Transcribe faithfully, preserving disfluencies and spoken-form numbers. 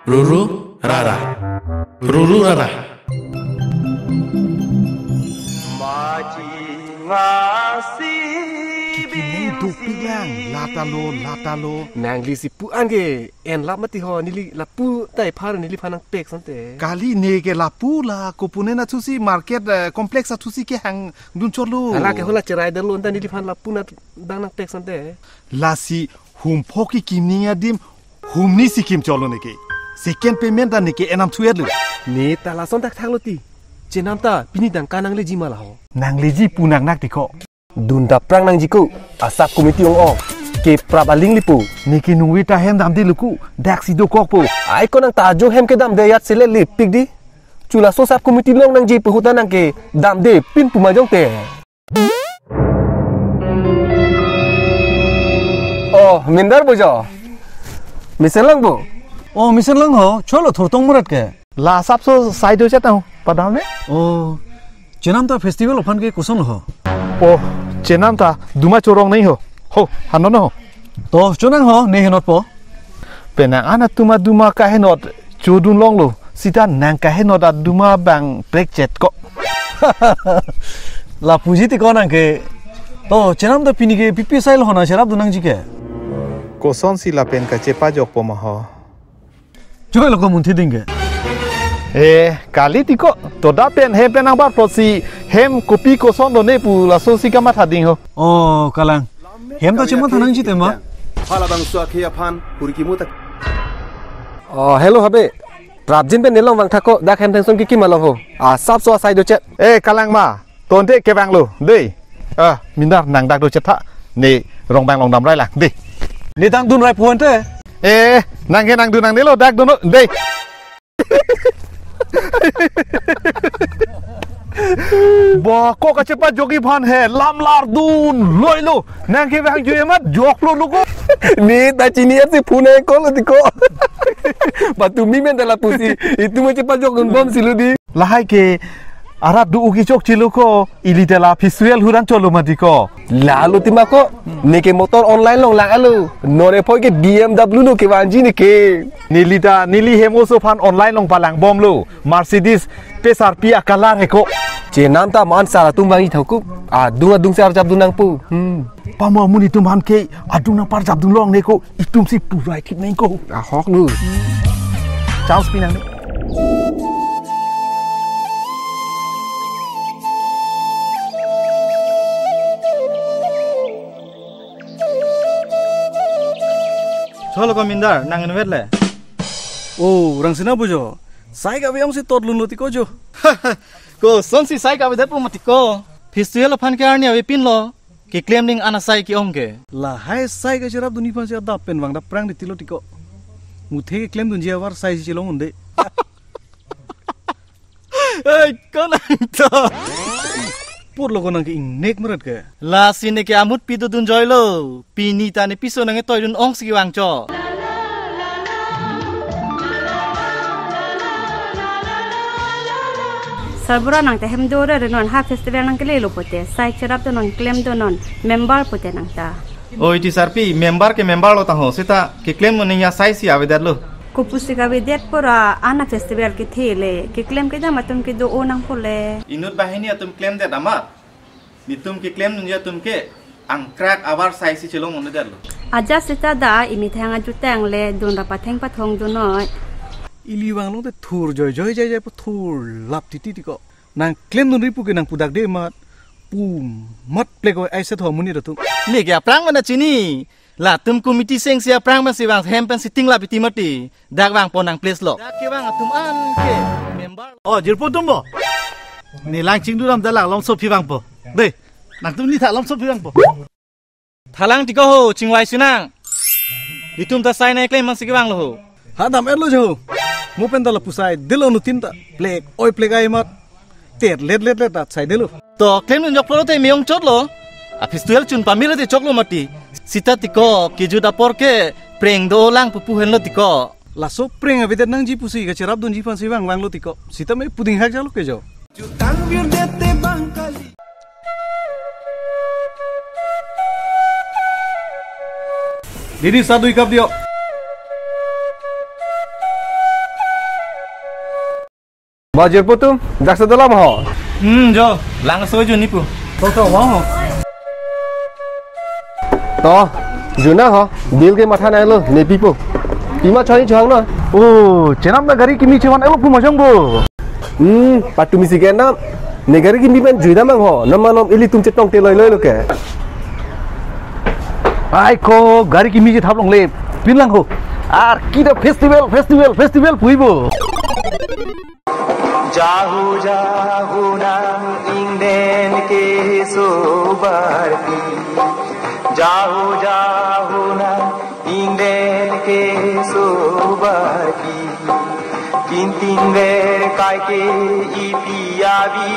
Ruru rara. Ruru rara. Maji ngasi Kikine dopik lang, latalo, latalo. Nangli si pu an ke, en lap mati ho, neli lapu tai phar neliphan nangpek sante. Kali ne ke lapu la, kopunen athusi market, eh, complex athusi kehang dun cholo. Hala ke hola cherai dalo anta neliphan lapu na bang nangpek sante. Lasi hum pho kekim ning adim, hum ni si kim cholo ne ke. Second payment ta ne ke enam thuet lo. Ne ta lason thakthak lo ti. Chenam ta, pini tangka nangleji ma la ho. Nangleji pu nang nak ti ko. Dun daprang nangji ko, a sub committee ong ong. Keprap aling lipo. Ne ke nungve ta hem damde lo ko, dak si dokokpo. Ai ko nang ta ajo hem kedamde yat sele lipik di. Chula so sub committee long nangji pu huta nang ke damde pin pu majong te. Oh, Mindar bo jo. Mesen lang bo. Oh, mesen lang ho, cholo thurtong murat ke. La asapso sai do chet ho, padam ne? Oh, chenam ta festival aphan ke koson lo ho? Oh, chenam ta duma chorong nai ho. Ho, hanon ho. To, chonang ho, ne henot po. Penang an atum aduma kahenot chodun longlo, sita nang kahenot aduma bang prekchet ko. Lapuji ti ko nang ke. To, chenam ta pini ke pipi sai lo ho nang cherap dun nangji ke. Kosonsi lapen kachepajokpo ma ho. Choi lo ko munthi ding ke. Eh, kali ti ko, to da pen hem pen nang bar plot si hem kopi koson do ne pu laso si kamatha ding ho. Oh, kalang. Hem ta chematha nangji tema. Phalabangso akhei aphan huriki muta. Oh, hello habe. Prapjin pen nelong vang thak ko, dak hem thengson kekim along ho. A, asapso asai do chet. Eh, kalang ma. Tonte kevang lo, dei. Ah, Mindar nang dak do chet tha. Ne rong bang long damrai lang, dei. Ne dang dunrai puan te. Eh, nang ke nang dun nang ne lo, dak dun lo, dei. Ba, ko kachepajok-i aphan he, lam lar dun, loi lo. Nang kevang joi amat, joklo lo ko. Ne ta chini ap si phone ko lo ti ko. Ba tumi men ta lapusi, itum chepajok dun bom si lo di. Lahai ke arat do uki chok chilo ko, ili ta la festival huran cholo mati ko. Lalo ti ma ko, ne ke motor online long lang alo. Nore phoi ke B M W lo kevangji ne ke. Neli ta, neli hem oso aphan online long palang bom lo. Mercedes pe sarpi a color he ko. Chenam ta man sar atum vangji thok ko. Adung adung sar chap dun nangpo. Hmm. Pamo amun itum aphan ke adung nang parjap dun long ne ko, itum si purai thip neng ko. Ahok nu. Chance pi nang ne. Cholo ko Mindar, nang invet le. Oh, Rangsina bujo. Sai kave ong si tot lun lo ti ko jo. Kosonsi sai kave det po mati ko. Festival aphan ke arni ave pin lo. Keklem ning an asai ke-ong ke. Lahai sai kacherap dunji aphan si adap pen vang daprang di tilo ti ko. Muthe keklem dunji avar sai si chelong unde. Ei, ko nang to. Pur lo ko nang ke ingnek meret ke. Lasi ne ke amut pi dodun joi lo. Pini ta ne piso nang e toi dun ong si kevang cho. Sarbura nang ta hem do re non ha festival nang kele lo pote. Sai cherap do non klem do non member pote nang ta. Oi ti sarpi member ke member lo ta ho seta keklem mo ning ya sai si avedet lo. Kopusi kavedet pura ana festival kethe le keklem kedam atum kedo o nangpo le. Inut banghini atum klemdet amat. Netum keklem dunji atum ke angkrak avar sai si chelong un'edet lo. Ajat seta da imi thang ajutang le dun ra patheng pathong dun noi. Ili vang long te thur joi joi jai jai pu thur lap titi ti ko. Nang klem dunri pu ke nang pudak de mat. Pu mat plek oi ai se tho amonit atum. Ne ke aphrang mana chini. Latum committee seng si aphrang pen si vang hem pen sitting lap iti mati. Dak vang pon nang place lo. Dak kevang atum an ke member. Oh, jirpo atum bo. Ne lang chingdun ram da lang longso phi vangpo. Dei, nangtum ni tha longso phi vangpo. Thalang ti ko ho, chingvai si nang. Netum ta sai nai klem mang si kevang lo ho. Ha dam-et lo jo. Mo pen ta lapu sai, delo nutin ta. Plek, oi plek ai mat. Ter let let let ta sai delo. To, klem dun jok polo te me-ong chot lo. A festival chun pamir te chok lo mati. Seta ti ko, kejut apor ke, preng do lang pupu hen lo ti ko. Laso preng avedet nangji pusi kacherap dunji aphan si vang vang lo ti ko. Seta me puding hak jalo ke jo. Jutang virdete bang kali. Didi sadu ikap dio. Bajir putum, jaksa dalam ho. Hmm, jo, langso juni pu. To, to, ho. To, juna ho, bill ke matha nai lo, ne pipo. Pima choi chohang no. Oh, chenam na gari kimi chevan elo pu majong bo. Hmm, patumi si kenam. Ne gari kimi pen juida mang ho, nama nom ilitum chetong te loi loi lo ke. Ai ko, gari kimi je thap longle, pin lang ho. Ar kita festival, festival, festival puibo. Jahu jahu nang ingden keso barpi. Jahu jahu nang ingden keso barpi. Kintin ver kai ke ipi abi.